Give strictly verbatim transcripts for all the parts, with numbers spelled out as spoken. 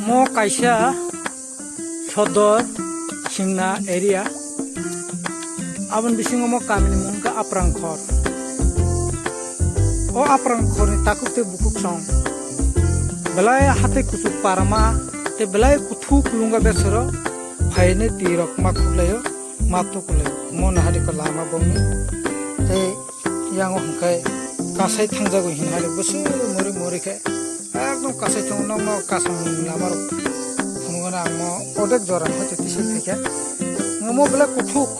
Mo kaisa Sodor Singna area. Aboni bisingo mo kamini mung khe Aprangkhor. O Aprangkhorni takhuk tei bukhuk song belai hatai kuchuk parama tei belai kuthuk lungga besero phaine twi rok ma khuklaio, ma tukulai. Mo nahari ko lama bongni tei yango hwnkhe kasai thangjago hinmani bwswk muri muri khe ekdom kasai thang nokno kasang lama rok phunukgana ang mo odek jora hoite tisai phaikha. Mo belai kuthuk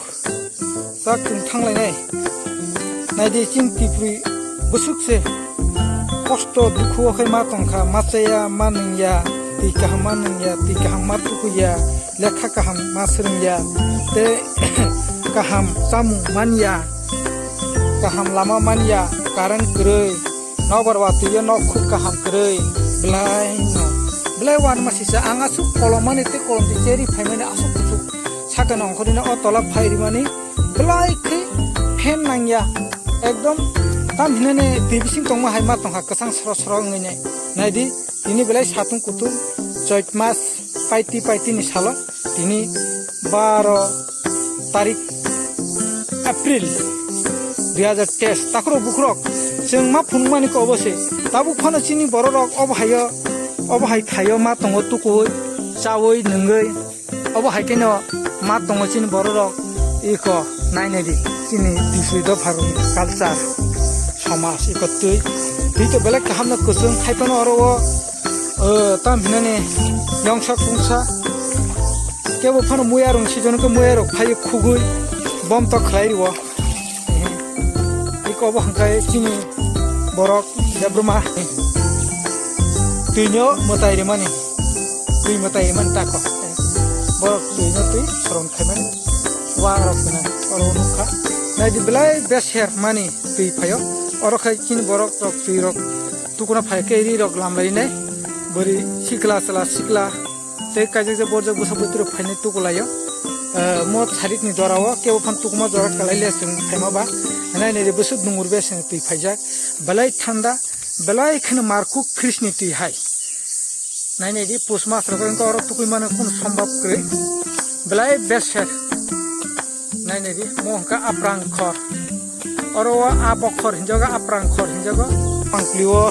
sak chwng thanglainai. Naidi chini Tripuri bwswk se kosto dukhu o khai ma tongkha, ma chaya, ma nungya, twi kaham ma nungya, twi kaham ma tukuya, lekha kaham ma swrwngya, tei kaham chamung manya, kaham lama manya, current kwrwi, nobar watwi o nok khuk kaham kwrwi, belai no, belai uanama sisa ang aswk kolom mani tei kolom twi cherwi phaimani aswk kuchuk sakha nongkhorino o tola phai rimani. Belai khe fan nangya, ekdom tam hinane twi bising tongma hai ma tongkha kwchang sro sro wngwi nai. Naidi tini belai satung kutung choit mas paiti paiti ni salo tini baro tarik April dui hazar teis takhro bukhurok chwng ma phunukmani kobo se tabuk phano chini bororok obo hayo obo hai thaio ma tongo tukuwi chawi nungwi. Obo hai kheno ma tongo chini bororok, iko nainai di chini Tripuri dopharokni culture, somaj, iko twi. Twi to belai kahamno kwchwng, hai phano oro o, o, tam hinani yongsa kungsa. Kebo phano muya rung sijono khe muya rok phai khugui bom to khlai rio. Iko bo hwnkhe chini borok Debbarma twino mwtai rimani, twi mwtai rimani tako. Borok twino twi soron khaimani wa rok gwnang oro nukha. Naidi belai beser mani twi phaio. Oro khai chini borok rok twi rok tukuna phai khe ri rok lamlainai. Bwrwi sikla chwla sikla tei kaijak jak borjak bwsa bwtwi rok phainai tukulaio. Eh, mo sarik ni jora o kebo phan tukuma jora kalai le chwng phaima ba. Nai nai ri bwswk dungur be se twi phaijak. Belai thanda, belai kheno markuk fridge ni twi hai. Nai nai ri pus mas rok wngkha oro tukui mano kunu sombab kwrwi. Belai beser. Nai nai di, mo hwnkha Aprang khor. Oro o a bokhor hinjago, Aprang khor hinjago. Mangpili o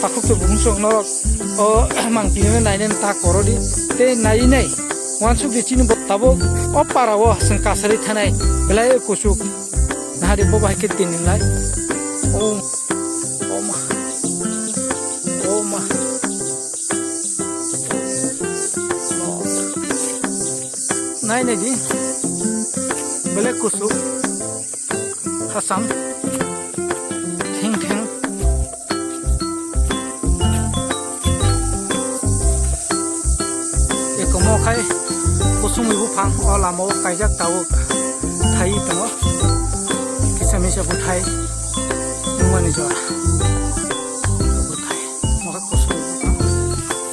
takhuk twi bukhuk chwng norok o mangpili no nainani ta koro di. Tei nai nai uansuk di chini bo tabuk o para o chwng kasari thanai belai kuchuk. Nahari bo bahai khe tini lai. O, o ma. O ma. Nai nai di. Belai kuchuk. Khasam. Thing thing. Ekomo khai kusungwi buphang o lama o kaijak tabuk thai tongo. Kisa misa bwthai wngmani jora. Bwthai.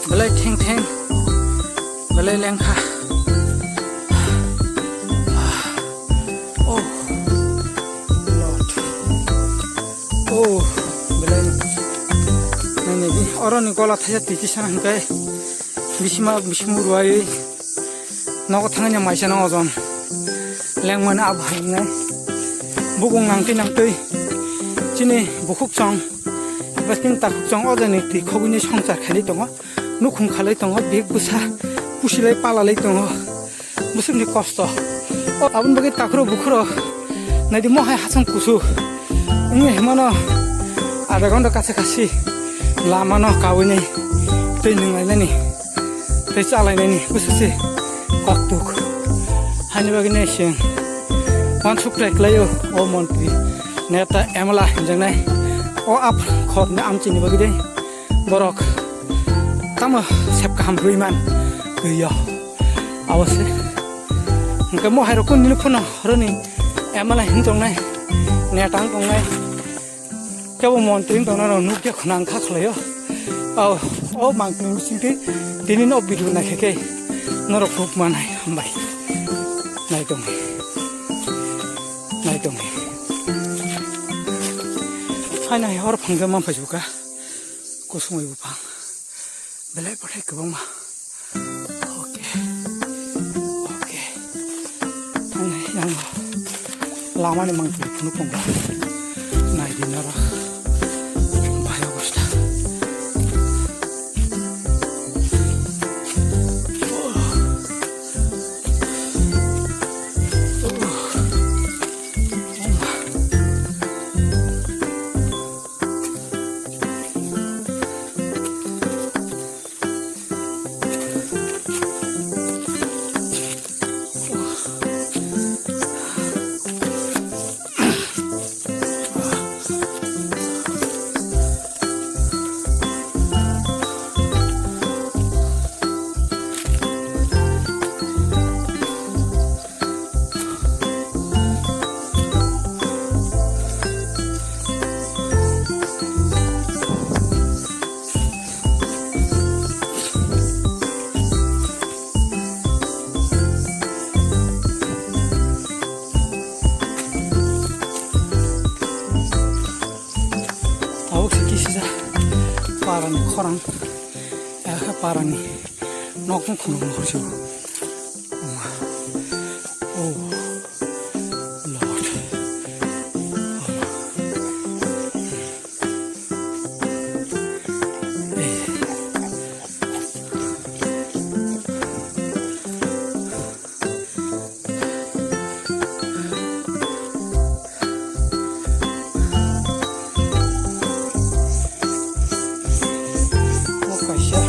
Belai theng theng, belai lengkha. Oh, Lord. Oh, belai. Nai nai di, oro ni gola thaisa twi kisa hwnkhe bisima bisimung ruwai. Nogo thangna maisa no ojon lengmani abo hai wngnai. Bukung nangtwi nangtwi chini bukhuk chwng, baskin takhuk chwng o jani twi khogwini songchar khailai tongo, nukhung khalai tongo, bek bwsa pusilai palalai tongo, bwswkni kosto. O aboni bagwi takhuro bukhuro naidi mohai hacham kusu wngwi himano adha ghonta kacha kachi lamano kawini twi nwnglainani. Tei chalainani bwswk se koktuk. Haini bagwi nai chwng uansuk try khlaio o montri, neta, M L A hinjaknai o Aprang khorni amchini bagwi de borok tamo sep kaham rwi man twiyo. Abo se hwnkhe mohai rok kunu phano horoni M L A hin tongnai, neta wng tongnai. Kebo montri wng tongna rok nukya khwna wngkha khlaio. O, o mangpili bisingtwi tini no video naikha khe norok phuk manai hambai. Naitongni. Naitongni. Haino hai hor phangja man phaijuka. Kusungwi buphang. Belai bwthai kwbangma. Lamani mangpili phunuk tongo. Naidi norok. Bhai obostha. Tabuk se kisisa parani khorang, aya khe parani nok wng khulum hor se. Oh Lord. O kaisa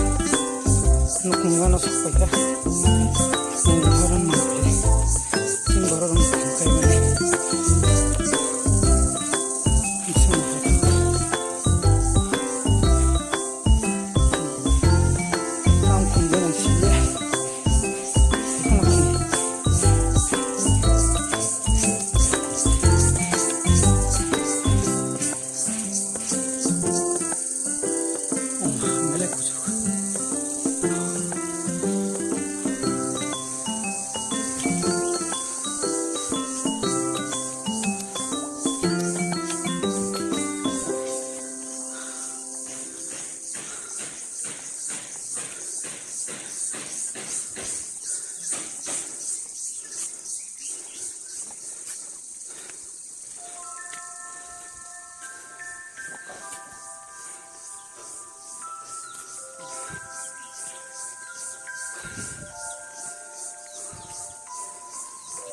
nukni gana sok paikha. Nokni gana nukni. Chini borok rok nukni kaimani. Ang khum gana siyah.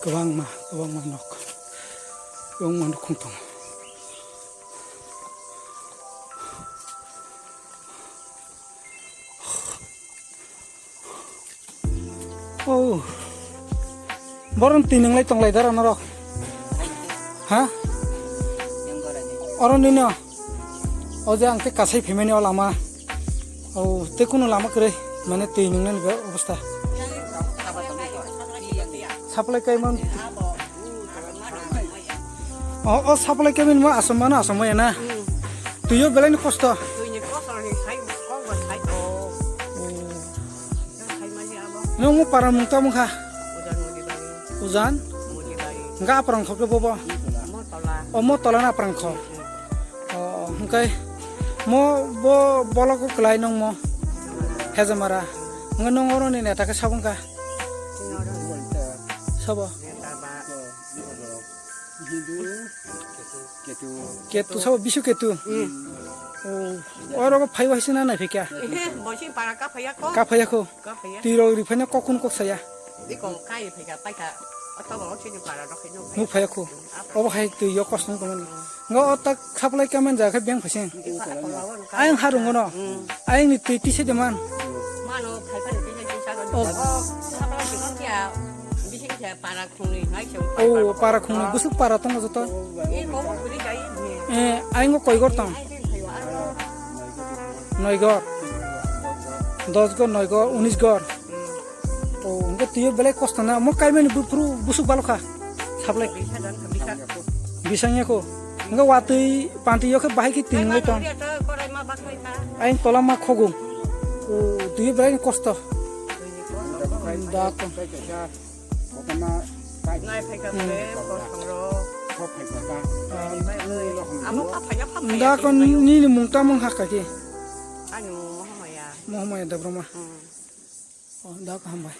Kwbangma, kwbangma nok, kwbangma nukhung tongo. Oh. Boron twi nwnglai tonglai dara norok. Ha? Oro nino. O je ang te kasai phimani o lama. O te kuno lama kwrwi. Mane twi nwngnani be obostha. Supply kaimon. O, o supply kaimon mo asam mano asam maya na. Twi o belai ni kosto. Twi ni kosto ni sai kok ba sai to. Nwng mo para mung tamo kha? Ujan Mujibari. Ujan? Mujibari. Hwnkhe aprang khokle bobo? Motola. O, Motola na aprang kho? O, hwnkhe mo bo bologo kwlai nwng mo? Hejamara. Hwnkhe nwng oro ni neta khe sabo wngkha? Sabo? Neta ba. Hindu. Ketu. Ketu sabo Bisu Ketu? Hmm. O, oro phaiwa hisina nai phikya? Bosi para ka phaya ko? Ka phaya ko? Ka phaya. Twi rok ri phai no kok kun kok saya. Iko kai phai ka pai ka. Oto bo chini para rok no. Nuk phai ko. Obo hai twi yo kosong ko mani. Ngo otak supply kamen ja khe beng phaising. Ayang harung no. Ayang ni twi tise de man. Mano phai phai tise tise sa. O. Supply ki kya? Bising kya para khungni hai se. O para khungni busuk para tongo joto. Iko mo kuri jai. Eh, ayang koi gor tong. Noi gor. Dos gor, noi gor, unis gor. O, hwnkhe twiyo belai kosto na. Mo kaimani buphuru busuk balokha. Sablai. Bisang yako. Hwnkhe watwi panti yokhe bahai khe twi ngai tong. Ayang tola ma khogo. O, twiyo belai kosto. Da ko. Nai phai ka bre, kosong ro. Amo ka phai ka phai. Da ko nini mung tamo wngkha kaki? Ani mung Mohamaya. Mohamaya Debbarma. Hmm. O, da ko hambai.